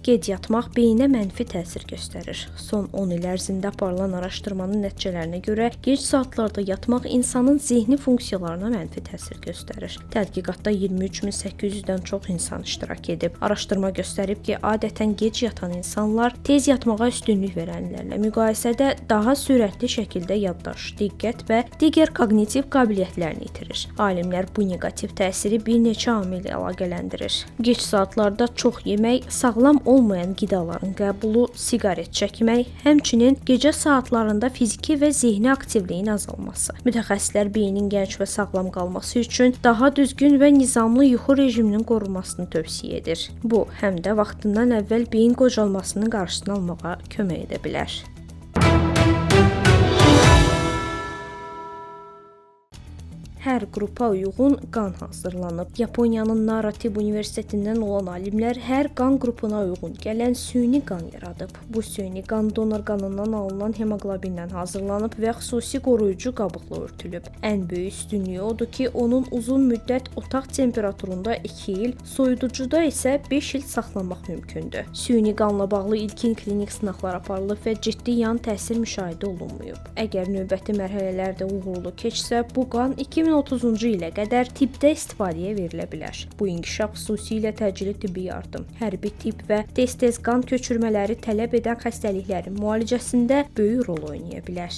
Gec yatmaq beyinə mənfi təsir göstərir. Son 10 il ərzində aparılan araşdırmanın nəticələrinə görə gec saatlarda yatmaq insanın zehni funksiyalarına mənfi təsir göstərir. Tədqiqatda 23.800-dən çox insan iştirak edib. Araşdırma göstərib ki, adətən gec yatan insanlar tez yatmağa üstünlük verənlərlə müqayisədə daha sürətli şəkildə yaddaş, diqqət və digər koqnitiv qabiliyyətlərini itirir. Alimlər bu neqativ təsiri bir neçə amillə əlaqələndirir. Gec saatlarda çox yemək, sağlam olmayan qidaların qəbulu, siqaret çəkmək, həmçinin gecə saatlarında fiziki və zehni aktivliyin azalması. Mütəxəssislər beynin gənc və sağlam qalması üçün daha düzgün və nizamlı yuxu rejiminin qorunmasını tövsiyə edir. Bu, həm də vaxtından əvvəl beyin qocalmasının qarşısını almağa kömək edə bilər. Hər qrupa uyğun qan hazırlanıb. Yaponiyanın Nara Tibb Universitetindən olan alimlər hər qan qrupuna uyğun gələn süni qan yaradıb. Bu süni qan donor qanından alınan hemoqlobindən hazırlanıb və xüsusi qoruyucu qabıqla örtülüb. Ən böyük üstünlüyü odur ki, onun uzun müddət otaq temperaturunda 2 il, soyuducuda isə 5 il saxlamaq mümkündür. Süni qanla bağlı ilkin klinik sınaqlar aparılıb və ciddi yan təsir müşahidə olunmayıb. Əgər növbəti mərhələlərdə uğurlu keçsə, bu qan 2030-cu ilə qədər tibbdə istifadəyə verilə bilər. Bu inkişaf xüsusilə təcili tibbi yardım, hərbi tibb və tez-tez qan köçürmələri tələb edən xəstəliklərin müalicəsində böyük rol oynaya bilər.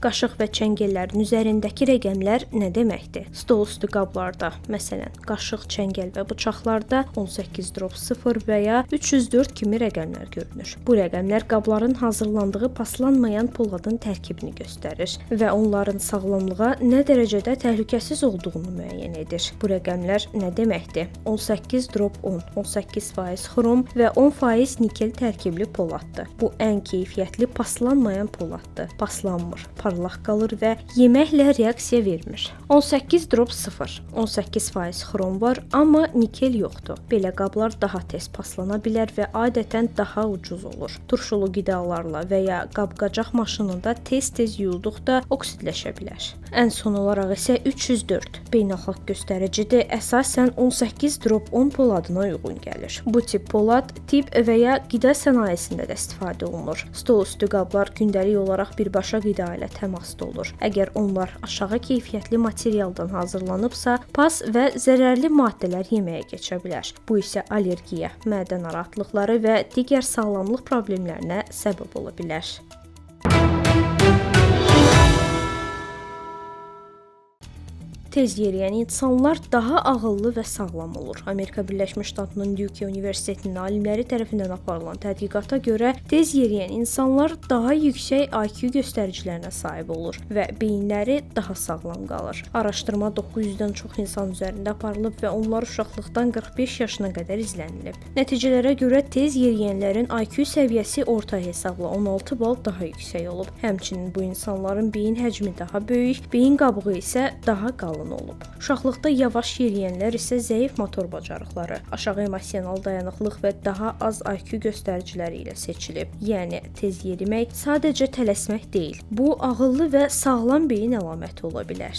Qaşıq və çəngəllərin üzərindəki rəqəmlər nə deməkdir? Stolüstü qablarda, məsələn, qaşıq, çəngəl və bıçaqlarda 18/0 və ya 304 kimi rəqəmlər görünür. Bu rəqəmlər qabların hazırlandığı paslanmayan poladın tərkibini göstərir və onların sağlamlığa nə dərəcədə təhlükəsiz olduğunu müəyyən edir. Bu rəqəmlər nə deməkdir? 18/10, 18% xrom və 10% nikel tərkibli poladdır. Bu ən keyfiyyətli paslanmayan poladdır. Paslanmır, parlaq qalır və yeməklə reaksiya vermir. 18/0, 18% xrom var, amma nikel yoxdur. Belə qablar daha tez paslana bilər və adətən daha ucuz olur. Turşulu qidalarla və ya qab-qacaq maşınında tez-tez yuyulduqda oksidləşə bilər. Ən son olaraq isə 304 beynəlxalq göstəricidir, əsasən 18/10 poladına uyğun gəlir. Bu tip polad tibb və ya qida sənayesində də istifadə olunur. Stolüstü qablar gündəlik olaraq birbaşa qida ilə təmasda olur. Əgər onlar aşağı keyfiyyətli materialdan hazırlanıbsa, pas və zərərli maddələr yeməyə keçə bilər. Bu isə allergiya, mədə narahatlıqları və digər sağlamlıq problemlərinə səbəb ola bilər. Tez yeriyən insanlar daha ağıllı və sağlam olur. Amerika Birləşmiş Ştatlarının Duke Universitetinin alimləri tərəfindən aparılan tədqiqata görə tez yeriyən insanlar daha yüksək IQ göstəricilərinə sahib olur və beyinləri daha sağlam qalır. Araşdırma 900-dən çox insan üzərində aparılıb və onlar uşaqlıqdan 45 yaşına qədər izlənilib. Nəticələrə görə tez yeriyənlərin IQ səviyyəsi orta hesabla 16 bal daha yüksək olub. Həmçinin bu insanların beyin həcmi daha böyük, beyin qabığı isə daha qalın olub. Uşaqlıqda yavaş yeriyənlər isə zəif motor bacarıqları, aşağı emosional dayanıqlıq və daha az IQ göstəriciləri ilə seçilib. Yəni tez yerimək sadəcə tələsmək deyil. Bu ağıllı və sağlam beyin əlaməti ola bilər.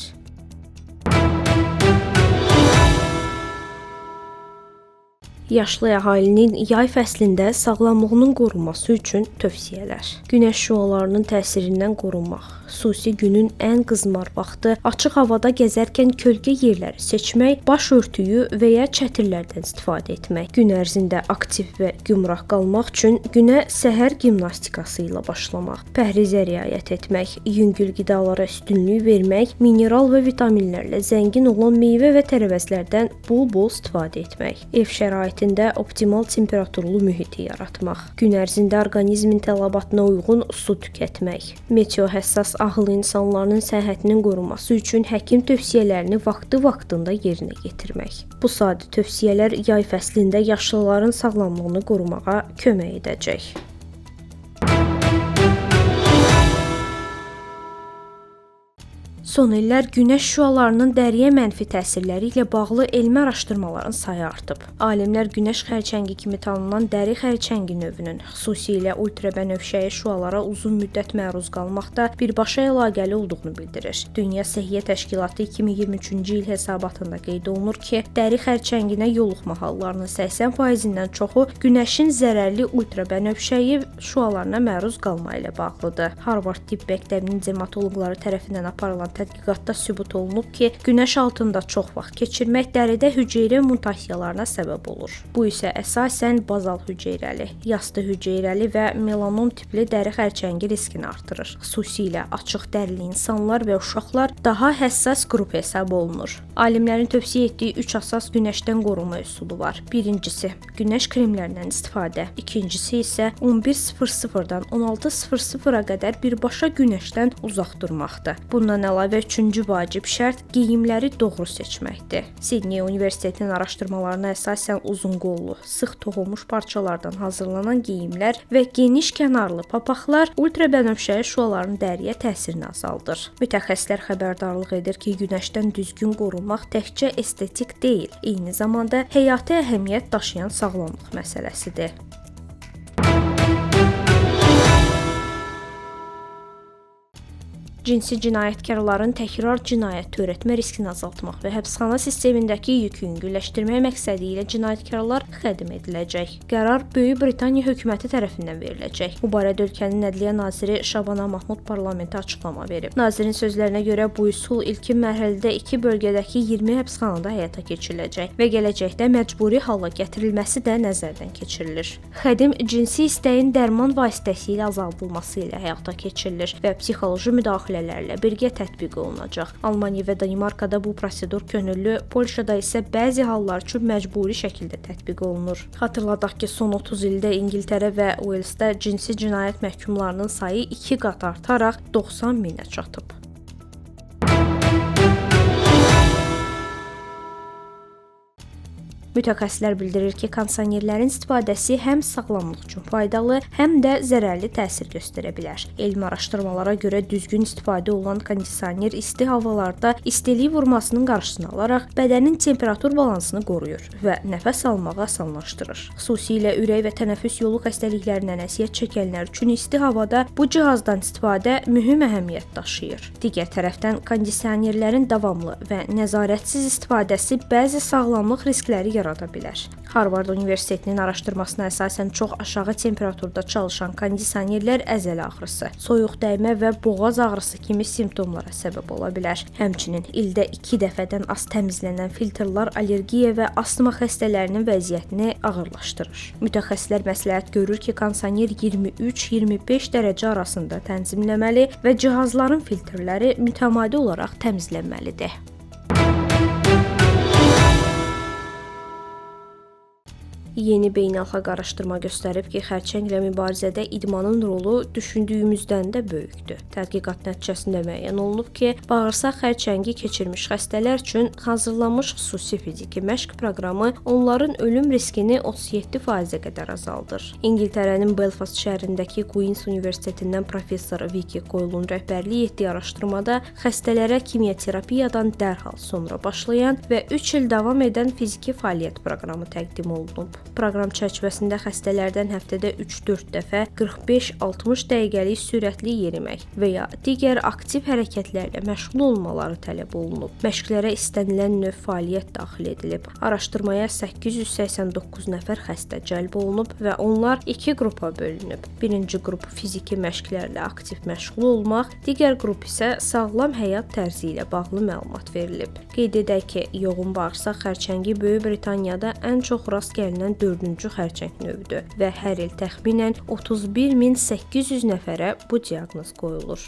Yaşlı əhalinin yay fəslində sağlamlığının qorunması üçün tövsiyələr. Günəş şüalarının təsirindən qorunmaq, xüsusi günün ən qızmar vaxtı açıq havada gəzərkən kölgə yerləri seçmək, baş örtüyü və ya çətirlərdən istifadə etmək. Gün ərzində aktiv və gümrah qalmaq üçün günə səhər gimnastikası ilə başlamaq, pəhrizə riayət etmək, yüngül qidalara üstünlük vermək, mineral və vitaminlərlə zəngin olan meyvə və tərəvəzlərdən bol-bol istifadə etmək, ev şəraitində optimal temperaturlu mühiti yaratmaq, gün ərzində orqanizmin tələbatına uyğun su tükətmək, meteo həssas ahıl insanların səhhətinin qorunması üçün həkim tövsiyələrini vaxtı-vaxtında yerinə yetirmək. Bu sadə tövsiyələr yay fəslində yaşlıların sağlamlığını qorumağa kömək edəcək. Son illər günəş şüalarının dəriyə mənfi təsirləri ilə bağlı elmi araşdırmaların sayı artıb. Alimlər günəş xərçəngi kimi tanınan dəri xərçəngi növünün, xüsusilə ultrabənövşəyi şüalara uzun müddət məruz qalmaqda birbaşa əlaqəli olduğunu bildirir. Dünya Səhiyyə Təşkilatı 2023-cü il hesabatında qeyd olunur ki, dəri xərçənginə yoluxma hallarının 80%-dən çoxu günəşin zərərli ultrabənövşəyi şüalarına məruz qalma ilə bağlıdır. Harvard Tibb Məktəbinin dermatoloqları tərəfindən aparılan tədqiqatda sübut olunub ki, günəş altında çox vaxt keçirmək dəridə hüceyrə mutasiyalarına səbəb olur. Bu isə əsasən bazal hüceyrəli, yastı hüceyrəli və melanom tipli dəri xərçəngi riskini artırır. Xüsusilə açıq dərili insanlar və uşaqlar daha həssas qrup hesab olunur. Alimlərin tövsiyə etdiyi 3 əsas günəşdən qorunma üsulu var. Birincisi, günəş kremlərindən istifadə. İkincisi isə 11:00-dan 16:00-a qədər birbaşa günəşdən uzaq durmaqdır. Bundan əlavə üçüncü vacib şərt geyimləri doğru seçməkdir. Sidney Universitetinin araşdırmalarına əsasən uzun qollu, sıx toxunmuş parçalardan hazırlanan geyimlər və geniş kənarlı papaqlar ultrabənövşəyi şüaların dəriyə təsirini azaldır. Mütəxəssislər xəbərdarlıq edir ki, günəşdən düzgün qorunmaq təkcə estetik deyil, eyni zamanda həyati əhəmiyyət daşıyan sağlamlıq məsələsidir. Cinsi cinayətkarların təkrar cinayət törətmə riskini azaltmaq və həbsxana sistemindəki yükü yüngülləşdirmək məqsədi ilə cinayətkarlar xədim ediləcək. Qərar Böyük Britaniya hökuməti tərəfindən veriləcək. Bu barədə ölkənin Ədliyyə naziri Şabana Mahmud parlamentə açıqlama verib. Nazirin sözlərinə görə bu üsul ilkin mərhələdə 2 bölgədəki 20 həbsxanada həyata keçiriləcək və gələcəkdə məcburi hala gətirilməsi də nəzərdən keçirilir. Xədim cinsi istəyin dərman vasitəsilə azaldılması ilə həyata keçirilir və psixoloji müdaxilə müdaxilələrlə birgə tətbiq olunacaq. Almaniya və Danimarkada bu prosedur könüllü, Polşada isə bəzi hallar üçün məcburi şəkildə tətbiq olunur. Xatırladaq ki, son 30 ildə İngiltərə və Uelsdə cinsi cinayət məhkumlarının sayı 2 qat artaraq 90 minə çatıb. Mütəxəssislər bildirir ki, kondisionerlərin istifadəsi həm sağlamlıq üçün faydalı, həm də zərərli təsir göstərə bilər. Elmi araşdırmalara görə düzgün istifadə olunan kondisioner isti havalarda istilik vurmasının qarşısını alaraq bədənin temperatur balansını qoruyur və nəfəs almağı asanlaşdırır. Xüsusilə ürək və tənəffüs yolu xəstəliklərindən əziyyət çəkənlər üçün isti havada bu cihazdan istifadə mühüm əhəmiyyət daşıyır. Digər tərəfdən kondisionerlərin davamlı və nəzarətsiz istifadəsi bəzi sağlamlıq riskləri yarada bilər. Harvard Universitetinin araşdırmasına əsasən çox aşağı temperaturda çalışan kondisionerlər əzələ ağrısı, soyuq dəymə və boğaz ağrısı kimi simptomlara səbəb ola bilər. Həmçinin ildə 2 dəfədən az təmizlənən filtrlər allergiya və astma xəstələrinin vəziyyətini ağırlaşdırır. Mütəxəssislər məsləhət görür ki, kondisioner 23-25 dərəcə arasında tənzimləməli və cihazların filtrləri mütəmadi olaraq təmizlənməlidir. Yeni beynəlxalq araşdırma göstərib ki, xərçənglə mübarizədə idmanın rolu düşündüyümüzdən də böyükdür. Tədqiqat nəticəsində müəyyən olunub ki, bağırsaq xərçəngi keçirmiş xəstələr üçün hazırlanmış xüsusi fiziki məşq proqramı onların ölüm riskini 37%-ə qədər azaldır. İngiltərənin Belfast şəhərindəki Queen's Universitetindən professor Vicky Coyle'un rəhbərlik etdiyi araşdırmada xəstələrə kimyoterapiyadan dərhal sonra başlayan və 3 il davam edən fiziki fəaliyyət proqramı təqdim olunub. Proqram çərçivəsində xəstələrdən həftədə 3-4 dəfə 45-60 dəqiqəlik sürətli yerimək və ya digər aktiv hərəkətlərlə məşğul olmaları tələb olunub. Məşqlərə istənilən növ fəaliyyət daxil edilib. Araşdırmaya 889 nəfər xəstə cəlb olunub və onlar 2 qrupa bölünüb. Birinci qrup fiziki məşqlərlə aktiv məşğul olmaq, digər qrup isə sağlam həyat tərzi ilə bağlı məlumat verilib. Qeyd edək ki, yoğun bağırsaq xərçəngi Böyük Britaniyada ən çox rast gəlinən 4-cü xərçəng növüdür və hər il təxminən 31.800 nəfərə bu diaqnoz qoyulur.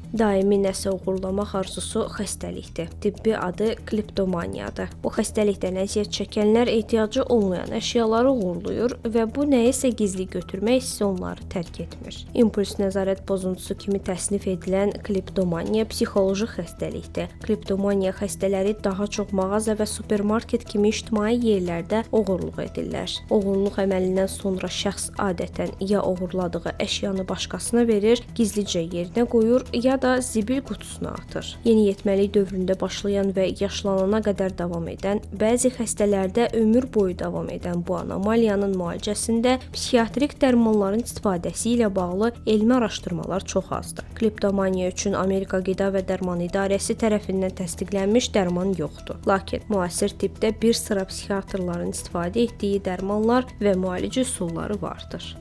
Daimi nəsə oğurlamaq arzusu xəstəlikdir. Tibbi adı kleptomaniyadır. Bu xəstəlikdən əziyyət çəkənlər ehtiyacı olmayan əşyaları oğurlayır və bu nəyisə gizli götürmək hissi onları tərk etmir. İmpuls nəzarət pozuntusu kimi təsnif edilən kleptomaniya psixoloji xəstəlikdir. Kleptomaniya xəstələri daha çox mağaza və supermarket kimi ictimai yerlərdə oğurluq edirlər. Oğurluq əməlindən sonra şəxs adətən ya oğurladığı əşyanı başqasına verir, gizlicə yerinə qoyur, ya da zibil qutusuna atır. Yeniyetməlik dövründə başlayan və yaşlanana qədər davam edən, bəzi xəstələrdə ömür boyu davam edən bu anomaliyanın müalicəsində psixiatrik dərmanların istifadəsi ilə bağlı elmi araşdırmalar çox azdır. Kleptomaniya üçün Amerika Qida və Dərman İdarəsi tərəfindən təsdiqlənmiş dərman yoxdur. Lakin müasir tibbdə bir sıra psixiatrların istifadə etdiyi dərmanlar və müalicə üsulları vardır.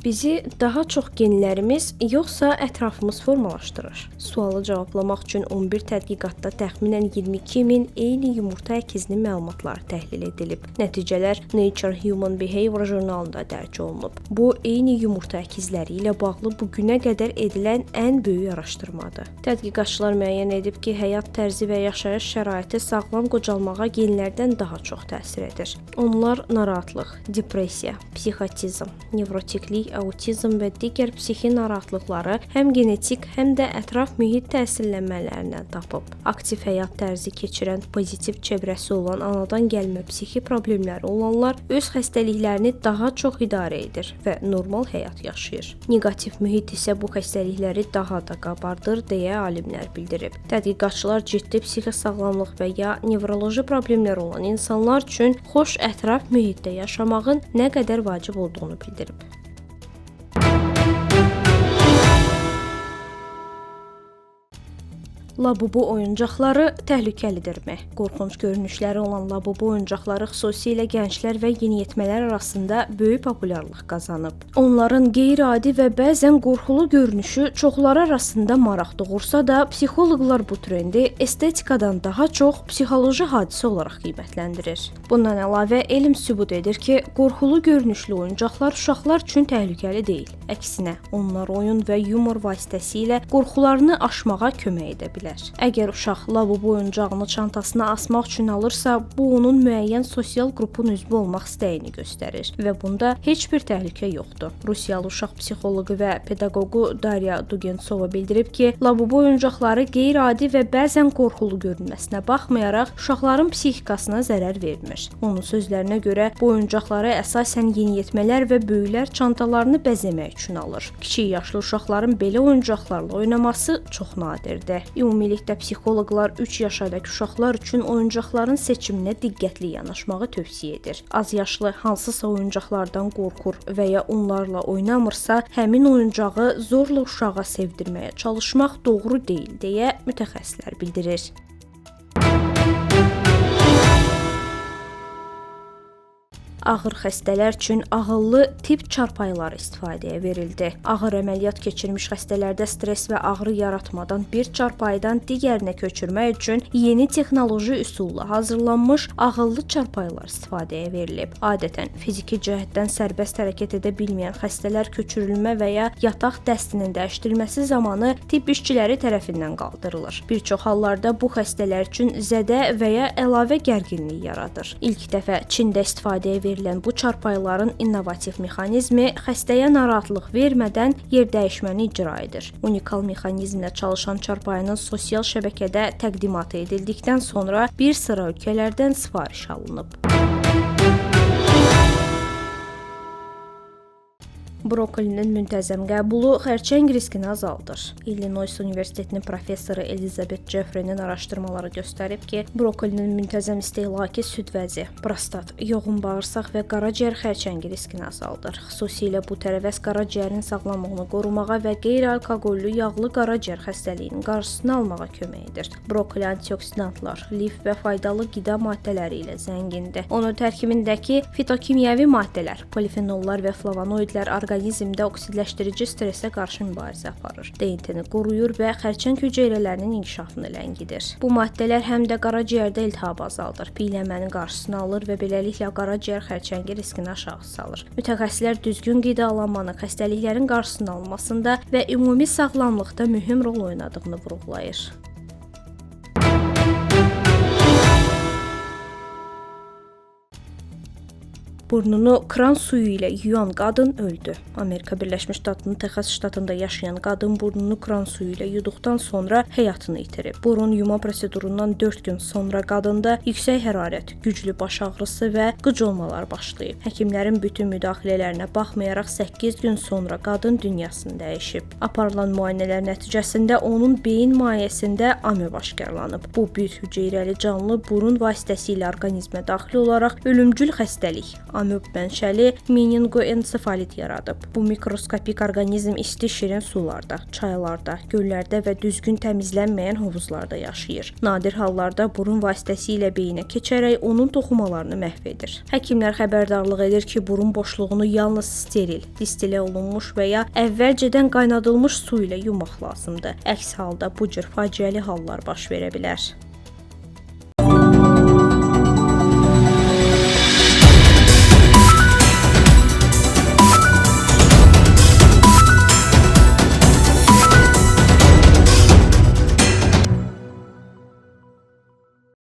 Bizi daha çox genlərimiz yoxsa ətrafımız formalaşdırır? Sualı cavablamaq üçün 11 tədqiqatda təxminən 22.000 eyni yumurta əkizinin məlumatları təhlil edilib. Nəticələr Nature Human Behavior jurnalında dərc olunub. Bu, eyni yumurta əkizləri ilə bağlı bu günə qədər edilən ən böyük araşdırmadır. Tədqiqatçılar müəyyən edib ki, həyat tərzi və yaşayış şəraiti sağlam qocalmağa genlərdən daha çox təsir edir. Onlar narahatlıq, depressiya, psixotizm, nevrotiklik, autizm və digər psixi narahatlıqları həm genetik, həm də ətraf mühit təsirlənmələrindən tapıb. Aktiv həyat tərzi keçirən, pozitiv çevrəsi olan anadan gəlmə psixi problemləri olanlar öz xəstəliklərini daha çox idarə edir və normal həyat yaşayır. Neqativ mühit isə bu xəstəlikləri daha da qabardır, deyə alimlər bildirib. Tədqiqatçılar ciddi psixi sağlamlıq və ya nevroloji problemləri olan insanlar üçün xoş ətraf mühitdə yaşamağın nə qədər vacib olduğunu bildirib. Labubu oyuncaqları təhlükəlidirmi? Qorxunc görünüşləri olan labubu oyuncaqları xüsusilə gənclər və yeniyetmələr arasında böyük populyarlıq qazanıb. Onların qeyri-adi və bəzən qorxulu görünüşü çoxları arasında maraq doğursa da, psixoloqlar bu trendi estetikadan daha çox psixoloji hadisə olaraq qiymətləndirir. Bundan əlavə, elm sübut edir ki, qorxulu görünüşlü oyuncaqlar uşaqlar üçün təhlükəli deyil. Əksinə, onlar oyun və yumor vasitəsilə qorxularını aşmağa kömək edə bilər. Əgər uşaq labubu oyuncağını çantasına asmaq üçün alırsa, bu onun müəyyən sosial qrupun üzvü olmaq istəyini göstərir və bunda heç bir təhlükə yoxdur. Rusiyalı uşaq psixoloqu və pedaqoqu Darya Dugentsova bildirib ki, labubu oyuncaqları qeyri-adi və bəzən qorxulu görünməsinə baxmayaraq uşaqların psixikasına zərər vermir. Onun sözlərinə görə bu oyuncaqları əsasən yeniyetmələr və böyüklər çantalarını bəzəmək üçün alır. Kiçik yaşlı uşaqların belə oyuncaqlarla oynaması çox nadirdir. Ümumilikdə psixoloqlar 3 yaşadakı uşaqlar üçün oyuncaqların seçiminə diqqətli yanaşmağı tövsiyə edir. Az yaşlı hansısa oyuncaqlardan qorxur və ya onlarla oynamırsa, həmin oyuncağı zorla uşağa sevdirməyə çalışmaq doğru deyil deyə mütəxəssislər bildirir. Ağır xəstələr üçün ağıllı tibb çarpayıları istifadəyə verildi. Ağır əməliyyat keçirmiş xəstələrdə stres və ağrı yaratmadan bir çarpayıdan digərinə köçürmək üçün yeni texnoloji üsulla hazırlanmış ağıllı çarpayılar istifadəyə verilib. Adətən fiziki cəhətdən sərbəst hərəkət edə bilməyən xəstələr köçürülmə və ya yataq dəstinin dəyişdirilməsi zamanı tibb işçiləri tərəfindən qaldırılır. Bir çox hallarda bu xəstələr üçün zədə və ya əlavə gərginlik yaradır. İlk dəfə Çində istifadəyə verilən bu çarpayıların innovativ mexanizmi xəstəyə narahatlıq vermədən yer dəyişməni icra edir. Unikal mexanizmlə çalışan çarpayının sosial şəbəkədə təqdimatı edildikdən sonra bir sıra ölkələrdən sifariş alınıb. Brokolinin müntəzəm qəbulu xərçəng riskini azaldır. Illinois Universitetinin professoru Elizabeth Jeffrey'nin araşdırmaları göstərib ki, brokolinin müntəzəm istehlakı süd vəzi, prostat, yoğun bağırsaq və qaraciyər xərçəngi riskini azaldır. Xüsusilə bu tərəvəz qaraciyərin sağlamlığını qorumağa və qeyri-alkoqollu yağlı qaraciyər xəstəliyinin qarşısını almağa kömək edir. Brokoli antioksidantlar, lif və faydalı qida maddələri ilə zəngindir. Onun tərkibindəki fitokimyəvi maddələr, polifenollar və flavonoidlər orqanizmin orqanizmdə oksidləşdirici stressə qarşı mübarizə aparır. DNT-ni qoruyur və xərçəng hüceyrələrinin inkişafını ləngidir. Bu maddələr həm də qaraciyərdə iltihabı azaldır, piylənmənin qarşısını alır və beləliklə qaraciyər xərçəngi riskini aşağı salır. Mütəxəssislər düzgün qidalanmanın xəstəliklərin qarşısının alınmasında və ümumi sağlamlıqda mühüm rol oynadığını vurğulayır. Burnunu kran suyu ilə yuyan qadın öldü. Amerika Birləşmiş Ştatlarının Texas ştatında yaşayan qadın burnunu kran suyu ilə yuduqdan sonra həyatını itirib. Burun yuma prosedurundan 4 gün sonra qadında yüksək hərarət, güclü baş ağrısı və qıcolmalar başlayıb. Həkimlərin bütün müdaxilələrinə baxmayaraq 8 gün sonra qadın dünyasını dəyişib. Aparılan müayinələr nəticəsində onun beyin mayesində amöb aşkarlanıb. Bu bir hüceyrəli canlı burun vasitəsilə orqanizmə daxil olaraq ölümcül xəstəlik, amöb mənşəli meningoensefalit yaradıb. Bu mikroskopik orqanizm isti şirin sularda, çaylarda, göllərdə və düzgün təmizlənməyən hovuzlarda yaşayır. Nadir hallarda burun vasitəsilə beyinə keçərək onun toxumalarını məhv edir. Həkimlər xəbərdarlıq edir ki, burun boşluğunu yalnız steril, distilə olunmuş və ya əvvəlcədən qaynadılmış su ilə yumaq lazımdır. Əks halda bu cür faciəli hallar baş verə bilər.